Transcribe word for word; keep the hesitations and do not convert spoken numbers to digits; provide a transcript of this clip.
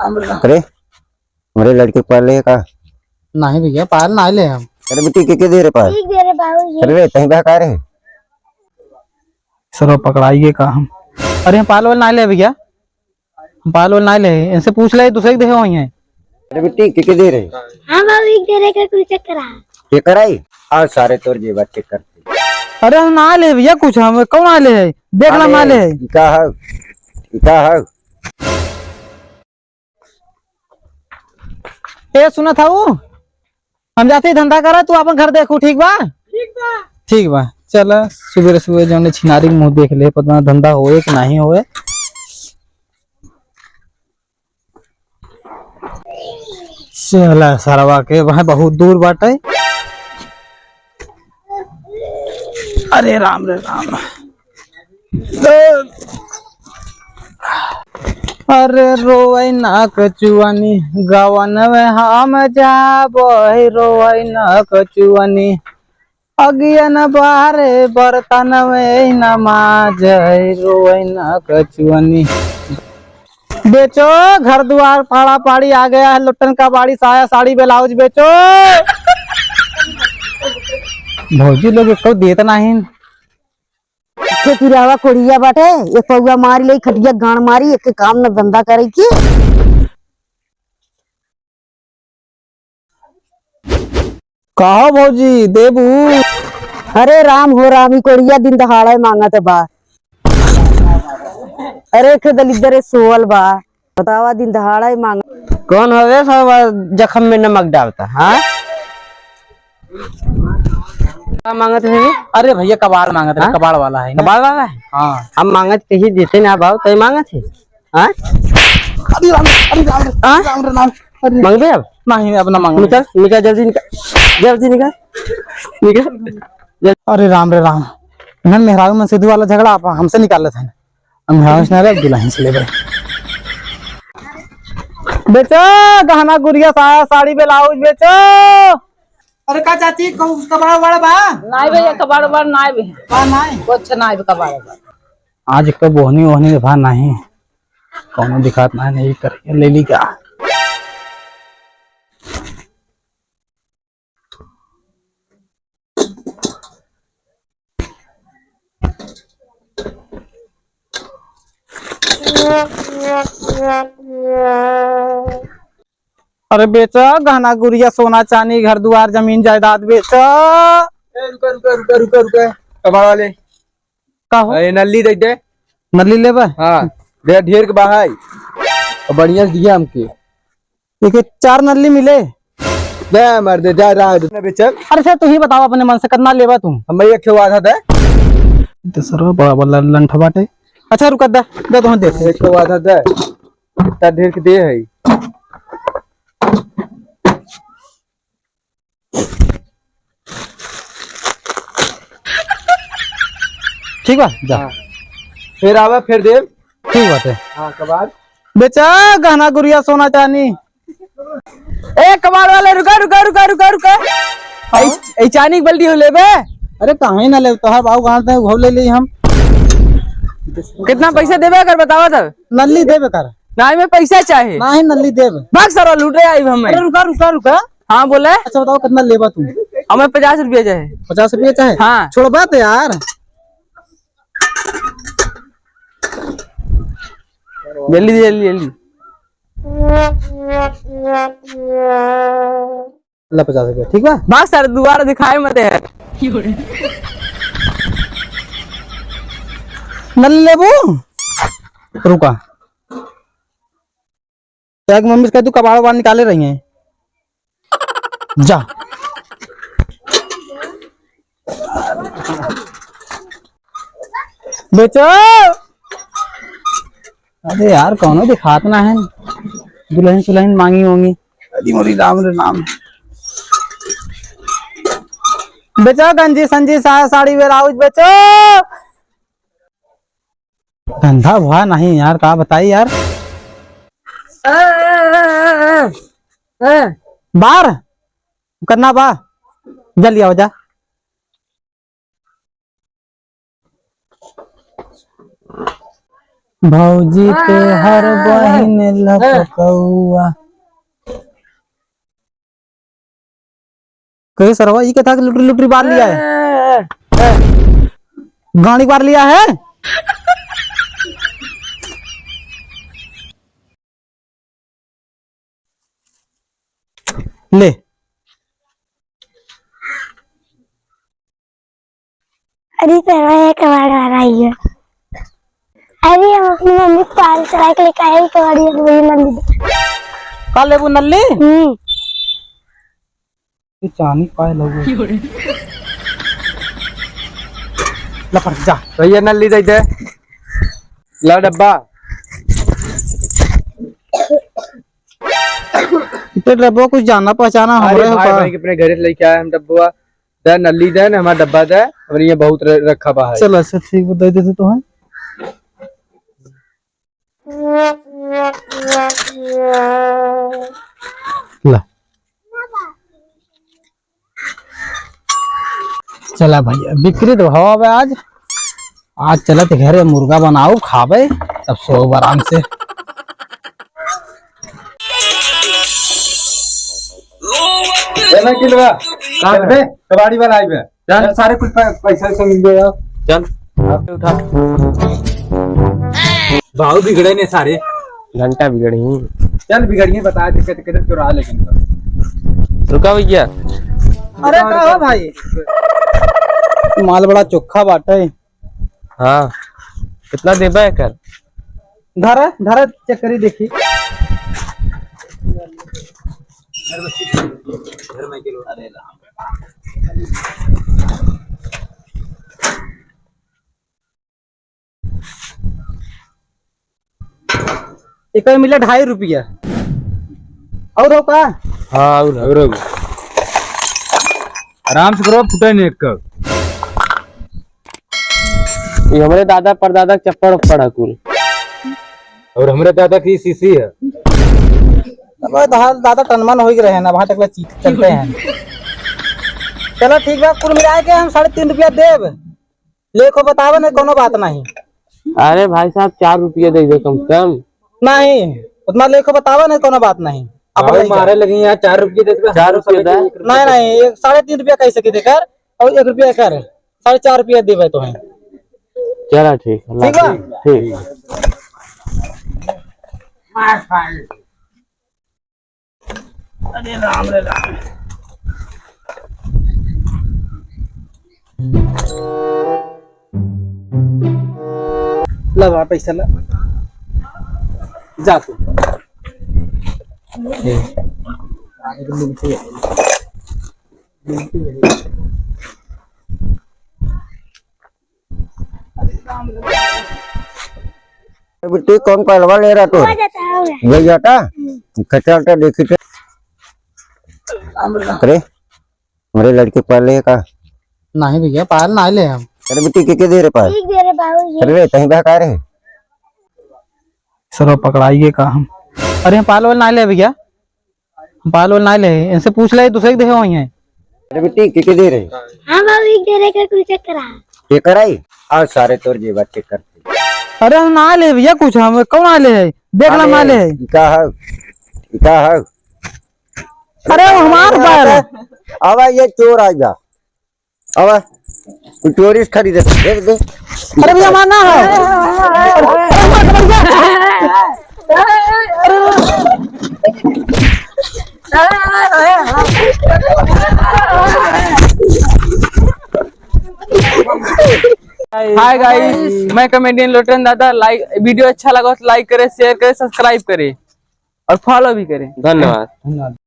अरे, हमरे लड़के के पायल लेहे का? नहीं भैया, पायल ना ले हम। अरे बेटी, के, के दे रहे पायल? ठीक दे रहे बाबू जी। अरे रे, तहीं बहका रहे। सर, पकड़ाइए का हम? अरे, हम पायल वायल ना ले भैया, हम पायल वायल ना ले, इनसे पूछ ले, दूसरे के देहे होई हैं। अरे बेटी, के, के दे रहे? हाँ बाबू, एक दे रहे का कुल चक्कर आ। के कराई? आओ सारे तोर जेबा चेक करते। अरे हम ना ले भैया कुछ, हम कौन ना ले है? देख ला ना ले है। ई का है? ई का है? ए सुनत हऊ, हम जाते ही धंधा करा, तू अपन घर देखू, ठीक बा? ठीक बा। ठीक बा, चल सुबेरे सुबेरे जौने छिनारी के मुँह देख ले, पता ना धंधा होए कि नहीं होए। चला सरवा के वहाँ बहुत दूर बाटे। अरे राम रे राम। अरे रोवै ना कचुअनी, गवन में हम जाबो, रोवै ना कचुअनी। अगियन बारे बर्तन में न माजै, रोवै ना कचुअनी। बेचो, घर दुआर पाड़ा पाड़ी आ गया है, लुट्टन का बाड़ी, साया साड़ी ब्लाउज बेचो। भौजी लोग एको देत नाहीं। के किरावा कोड़िया बाटे, एक पौवा मारी ले, खटिया गाड़ मारी, एक काम न धंधा करे की। कहो भौजी, देबू? अरे राम हो राम, ई कोड़िया दिन दहाड़े मांगत बा। अरे एक दलिद्दर सोवल बा, बतावा, दिन दहाड़े मांग। कौन हवे सब जख्म में नमक डालता, हाँ? का मांगत है? अरे भैया, कबाड़ मांगत है, हाँ? कबाड़ वाला है ना? कबाड़ वाला है? हाँ। हम मांगत कहीं देते ना भाव, तो मांगत है। हाँ? अरे राम, अरे राम, हाँ? राम रे राम, अरे। मांगबे अब? नहीं, अब ना मांगबे। निकल, निकल, जल्दी निकल, जल्दी निकल, निकल। अरे राम रे राम, इन्हन मेहरारू मन से दू वाला झगड़ा आप हमसे निकाल लेते हैं। हम मेहरारू से ना रे, दुल्हन से लेबे। बेचो, गहना गुरिया, साया साड़ी ब्लाउज बेचो। अरे का चाची, कहू कबाड़ वाला बा? नाई भैया, कबाड़ वाला नाई भैया। बा नाई? कुछ नाई कबाड़ वाला। आज का बोहनी ओहनी भा नहीं, कौनो दिखात नहीं, नहीं कर ले ली का। अरे बेचा गहना गुरिया, सोना चानी, घर दुआर, जमीन जायदाद बेचा। ए, रुका, रुका, रुका, रुका, रुका। कबाड़ वाले। का हो? ए, नल्ली दे दे। नल्ली लेबा? हाँ, दे, ढेर के बा है। और बढ़िया से दिया हमके। एक, एक चार नल्ली मिले। दे मर दे, जा रहा है, ना बेचल। अरे सर, तू ही बताओ अपने मन से, कितना लेबा तू? हम एक ठो आधा दे। तो सर, बड़ा, बड़ा लंठ बाटे। अच्छा, रुका, दे, दे, तो हम देख। एक ठो आधा दे। इतना ढेर के दे है। ठीक बा, जा। हाँ। फिर आवा, फिर देब। ठीक बाटे। हाँ, कबाड़। बेचा गहना गुरिया, सोना चानी। ए, कबाड़ वाले, रुका, रुका, रुका, रुका, रुका। हाँ? ए, ए, चानी की बल्टी हो लेबे? अरे, काहे ना लेब? तोहार बाबू गांव ते, उहो ले ली हम। कितना पैसा देबे अगर बतावा तब? नल्ली देबे कर। नाहीं, मैं पैसा चाहे। नाहीं, नल्ली देबे। भाग सारा, लूटे आई हमें। अरे, रुका, रुका, रुका। हाँ, बोले। अच्छा, बताओ, कितना लेबा तू? हमें पचास रुपया चाहे। पचास रुपया चाहे? हाँ। छोड़बा तो यार। जल्दी, जल्दी, जल्दी। ला पचास रुपया, ठीक बा? बस सर, दोबारा दिखाए मत है। नल लेबू? रुका। जाके मम्मी से कह, तू कबाड़ वबाड़ निकाले रही है। जा। बेचो। अरे यार, कौनो दिखात ना है। दुल्हन सुल्हन मांगी होंगी। अरे मोरी राम रे राम। बेचो गंजी संजी, साया साड़ी, ब्लाउज बेचो। धंधा भा नहीं यार, का बताई यार। ए, ए, ए, ए, ए। बार करना बा, जल्दी आओ जा। भौजी तोहर बहिन लपकौआ। कहे सरवा, ई कथा के लुटरी लुटरी बार लिया है, गाड़ी बार लिया है। ले। अरे, सरवा, ये कबाड़ वाला ही है। अरे, हम अपनी मम्मी को पाल चला के लेके आए, कबाड़ी वाली वही नल्ली। का लेबू नल्ली? हम्म। ये चानी पाए लगू। ला फट जा। भैया, नल्ली दे दे। ला डब्बा। इतने डब्बा कुछ जाना पहचाना अरे हमरे हो भाई, का? भाई के अपने घरे से लेके आए हम डब्बा। दे नल्ली दे न, हमारा डब्बा दे, हमरे यहाँ बहुत र-, रखा बा है। चल, अच्छा, ठीक बा, दे देते तो हैं। ला। चला भैया, बिक्री तो हवा बे आज। आज चलत घरे मुर्गा बनाऊ, खाबे, तब सोब आराम से। ए, मैं किलवा, काट बे, कबाड़ी वाला आई बे। चल। चल, सारे कुछ पै-, पैसा वैसा मिल गया। चल, उठा। भाव बिगड़े ने सारे। घंटा बिगड़ी। चल, बिगड़िए, बता दे, कितने, कितने चुरा लेकिन। रुका भैया। अरे, का हो भाई? माल बड़ा चोखा बाटे। हाँ, कितना देबा एकर? धरा, धरा, check करी, देखी। एकर मिला ढाई रुपया। और हो का? हाँ, और हो। और हो। आराम से करो, फुटे नहीं एक। ये हमरे दादा परदादा के चप्पल उप्पल है कुल। और हमरे दादा की शीशी है। अब तो हाल दादा टनमन हो ही रहे हैं ना, वहाँ तक ले चीख चलते हैं। चलो ठीक बा, कुल मिला के हम साढ़े तीन रुपया देब। लेखो बतावे नहीं, कोनो बात नहीं। अरे भाई साहब, चार रुपया दे दे कम से कम। नहीं, उतना लेखो बतावे नहीं, कोनो बात नहीं। अब भाई ले जा। मारे लगी यहाँ, चार रुपया दे दे। चार रुपया दे। नहीं, नहीं, एक साढ़े तीन रुपया कैसे की देकर और एक रुपया कर, साढ़े चार रुपया देबे तो हैं। चला ठीक है, ठीक बा? ठीक। अरे राम रे राम। ला बा पैसा ला। जा तू। बिट्टी कौन पहलवा ले रहा तू? हो जाता है, हो गया। ले जाता? हम्म। खचा उचा देखी थे। अरे, हमरे लड़के पाल ले का? नहीं भैया, पाल ना ले हम। अरे बिट्टी के, के दे रे पाल? ठीक दे रे बाबू, ये। अरे रे, तहीं बहका रहे। सरो पकड़ाइए का हम? अरे हम पाल वाल ना ले भैया। बाल वाल ना ले, इनसे पूछ ले, दूसरे के देहे वही है। अरे बिट्टी, के, के दे रहे? हाँ बाबू, एक दे रहे, कर कुल check करा। Check कराई? आओ सारे तोर जेबा check करते। अरे हम ना ले भैया कुछ, हम कौन ना ले है? देख ला, ना ले है। ई का है? ई का है? अरे वो हमार बाल। अब ये चोर आ जा। अब तू चोरी से खरीदे, दे दे। अरे भैया, हमार ना है। Hi guys, मैं comedian लोटन दादा। Like, video अच्छा लगा तो like करें, share करें, subscribe करें और follow भी करें। धन्यवाद। धन्यवाद।